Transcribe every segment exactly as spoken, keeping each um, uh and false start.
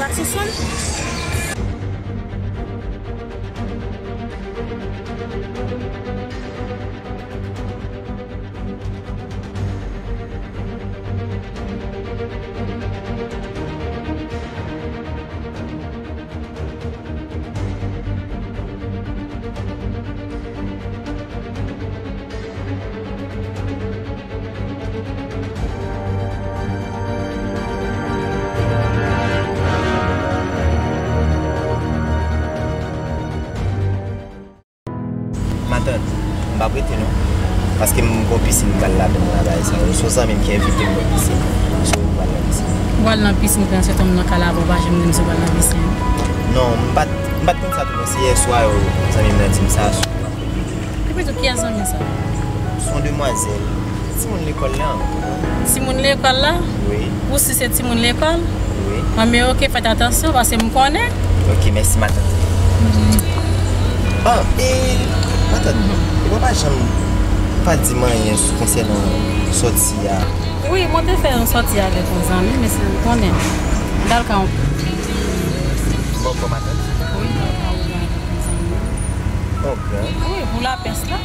Sa sou sonn. Matant, m p ap rete non. Paske m gon pisin m pral ladann la bagay sa yo. Se yon zanmi m ki envite m nan pisin. So, m pral nan pisin. Ou pral nan pisin, pandan se tan m nan kay la, ou pa janm di m si w pral nan pisin. Non, m pa t, m pa t konn sa tou non. Se yè swa yo, zanmi m nan di m sa. Epi tou, kiyès zanmi sa? Se yon demwazèl. Timoun lekòl la. Timoun lekòl la? Wi. Ou si se timoun lekòl? Wi. Anben, oke, fè atansyon, paske m konnen. Oke, mèsi, matant. Ah, e, matant, e w pa janm pa di m anyen sou konsènan sòti a? Wi, mwen te fè yon sòti avèk yon zanmi, men se, ou konnen. M t al ka yon... Bòkò, matant? Wi, m t al ka yon zanmi. Ok. Wi, pou lapès la.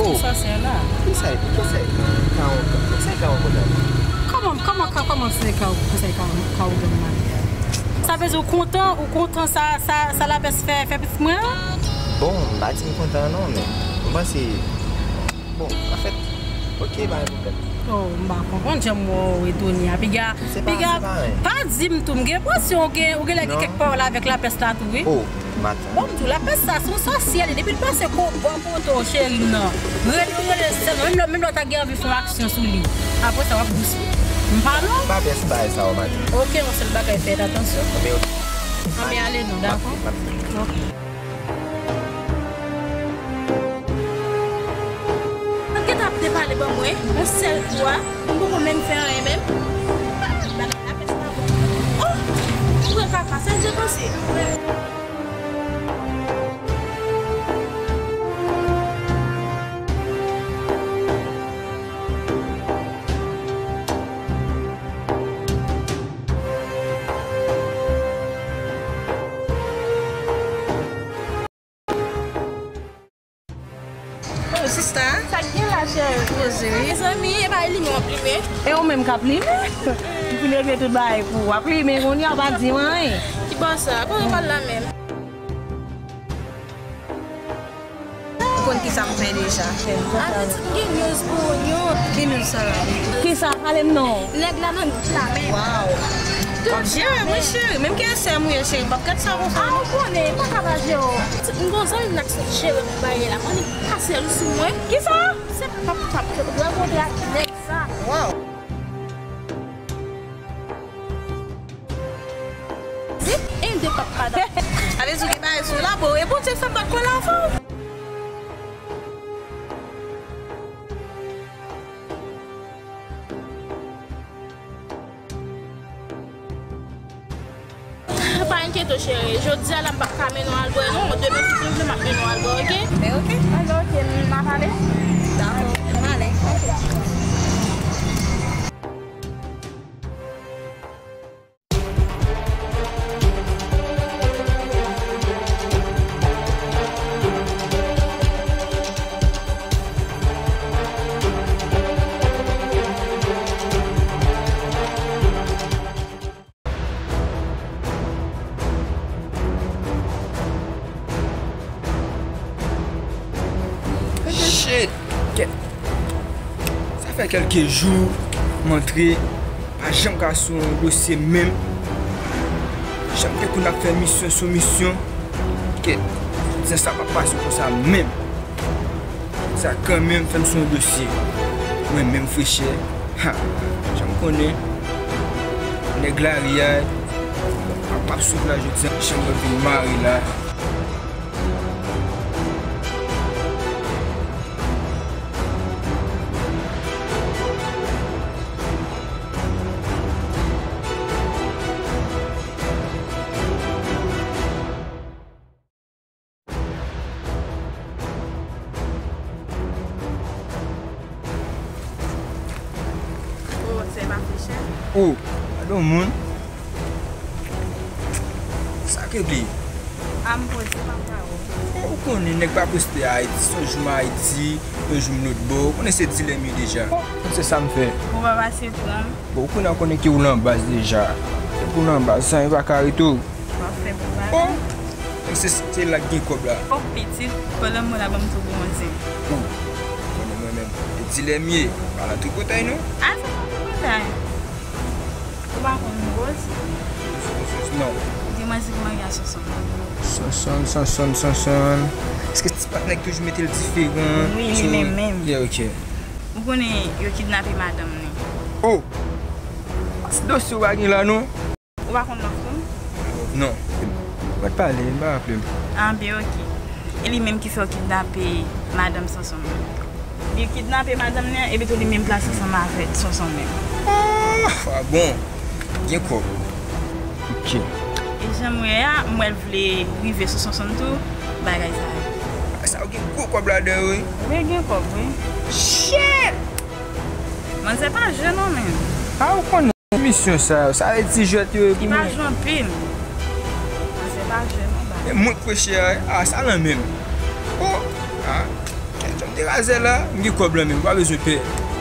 Oh. Sòsyè la. Kisa e, kisa e kawon, kisa e kawon kontan? Kòman, kòman, kòman se kawon, kisa e kawon, kawon kontan maryaj? Sa vle di ou kontan, ou kontan sa, sa, sa lapès fè, fè pitit mwen an? Bon, m pa di m kontan non, men m panse, bon, anfèt, ok, pa gen pwoblèm. Oh, m pa konprann jan m wè w etone a. Piga, piga, pa di m tou, m gen enpresyon ou gen, ou genlè gen kèk pawòl avèk lapès la tou, wi. Oh, matant. Bon, m di w, lapès sa se yon sòsyè li. Depi l pase ko-, bò kote w, cheri m nan, rele w, rele l sèlman. Menm lè, menm lè w ta gen anvi fè yon aksyon sou li. Apre sa, w ap dous wi. M pa non. Pa pès bagay sa yo, matant. Ok, yon sèl bagay, fè atansyon. Anben, ok. Anben, ale non, dakò? Ok. Mwen gentan ap depale ban mwen, yon sèl kou a, m poko menm fè anyen menm. Bagay lapès pa bon. Oh! Mwen pran kaka, sa l depanse. Oh, sista. Sa k gen la, cheri? Poze, wi. Mezanmi, e pa limen w ap limen? E ou menm k ap limen? M fin regle tout bagay pou ou. W ap limen kounye a, w pa di m anyen. Ki bò sa? Kote w pral la menm? Ou konn ki sa m fè deja. Avèti m gen news pou ou, yon. Ki news sa? Ki sa? Pale m non. Nèg la nan gout la menm. Waw. W ap jere m wi, cheri. Menm ke sè m ou ye, cheri, m p ap gad sa konsa. A, ou konnen, m pa ka pa jere w. M gon zanmi m nan ki sot jere m bagay la. Konnen kase l sou mwen. Kisa? Se p ap, p ap, p ap rankontre ak nèg sa. Waw. Di, e de p ap madanm. Ale sou ki bagay sou la, bon, e Bondye fè m bat kòl avan. Pa enkyete w, cheri. Jodi a la, m p ap ka mennen w al bwè, non. Demen, si Dye vle, m ap mennen w al bwè, oke? Men oke. Alò, oke, m ap ale. Dakò, m ale. Oke. Shit! Kèt! Sa fè kèlke jou m antre, pa janm ka sou yon dosye menm. Janm te konn ap fè misyon sou misyon. Kèt! Zen sa pa pase konsa menm. Sa kanmenm fè m sou yon dosye. Mwen menm frechè. Ha! Jan m konnen. Nèg lari a, m ap swiv la jodi a. Jan mwen vin mare la. Oh, se pa frechè? Oh, gade yon moun. Sa k regle? A, m poze, pa pawòl. Ou konnen nèg pa poste Ayiti, se yon jou m Ayiti, yon jou m lòt bò. Ou konnen se dilèm ye deja. Bon, se sa m fè. Ou pa pase pran m? Bon, ou konnen, ou konnen ke ou nan baz deja. Depi ou nan baz, sa yo pa ka rete w. W ap fè bon bagay. Bon, se, se la k gen kòb la. Fòk pitit, pandan mwen la ban m tou bronze. Ou, konnen mwen menm. E dilèm ye, pa nan tripotay non. A, se pa tripotay. Ou pa konn Rose? Non. Di mwen si ki marye a Sonson. Sonson, Sonson, Sonson. Èske ti patnè k toujou mete l diferan? Wi, li menm menm. Yeah, ok. Ou konnen yo kidnape madanm li. Oh! Ti dosye w pa gen la non. Ou pa konn Love tou? Non. Mwen t pale, m pa raple m. Anben, ok. E li menm ki fè yo kidnape madanm Sonson nan. Li kidnape madanm li an, epi tou li menm plase ansanm avèk Sonson menm. Ah, ah bon. Gen kòb. Ok. E jan m wè a, m wè l vle rive sou Sonson tou, bagay sa yo. Sa yo gen gwo kòb ladan yo, wi. Wi, gen kòb, wi. Shit! Manzè pa jwe non, men. A, ou konnen. Misyon sa yo, sa e ti jwèt yo ye pou mwen. Li pa jwe anpil. Manzè pa jwe non, ba. E mwen k pwechè a, a, sa nan men m. Oh, a, jan m te razè la, m gen kòb lan men m, ou pa bezwen pè.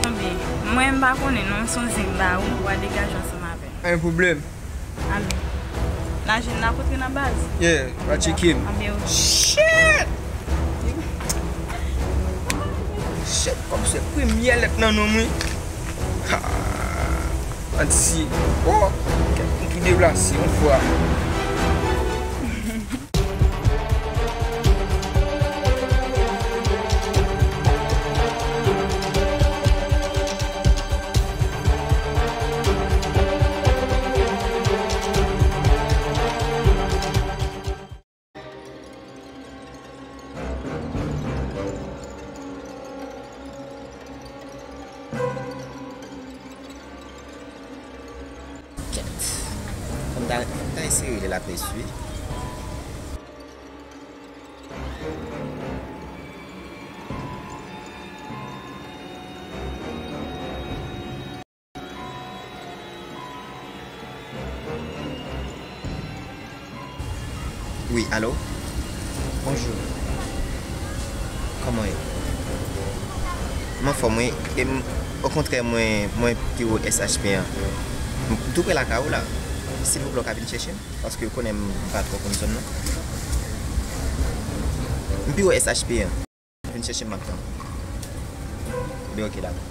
Anben, mwen m pa konnen non, se yon zen m ba ou, ou a degaje ansanm avè m. Pa gen pwoblèm. Anben. Lajan nan kontre nan baz. Yeah, va tcheke m. Anben, ok. Shit! Shit, kòm se premyè lèt nan non m, wi. Ha! Anti, oh, kèk moun ki deplase yon fwa. Kèt. Fò m ta, fò m ta eseye rele laplis, wi. Wi, alo? Bonjou. Kòman w ye? M anfòm, wi. E m, okontrè, mwen, mwen pi wo S H P an. M tou pre lakay ou la. Silvouplè, w ka vin chèche m? Paske ou konnen m pa twò konn zòn nan. M pi wo S H P an. Vin chèche m, m ap tann ou. Ebyen, oke, dakò.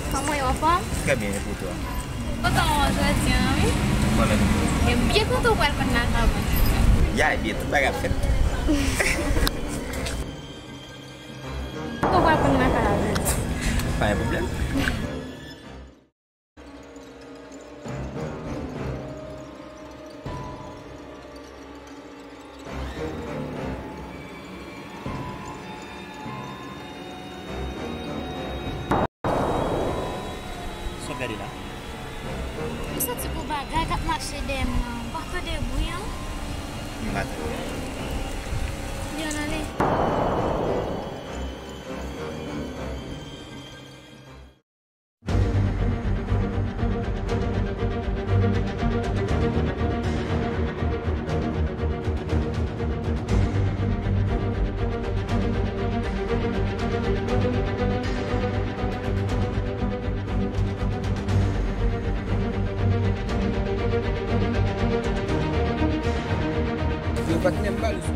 Kòman w ye, anfòm? Trè byen, e pou twa? Kontan wè w jodi a, wi. Mwen menm tou. E m byen kontan w pral konn lakay mwen jodi a. Ya, ebyen, tout bagay ap fèt. Kontan w pral konn lakay la jodi a. Pa gen pwoblèm. Sa w ap gade la? M santi gon bagay k ap mache dèyè m nan. M pa tande bri an. M pa tande. Byen, ale. Yo, patnè m, ba l sou.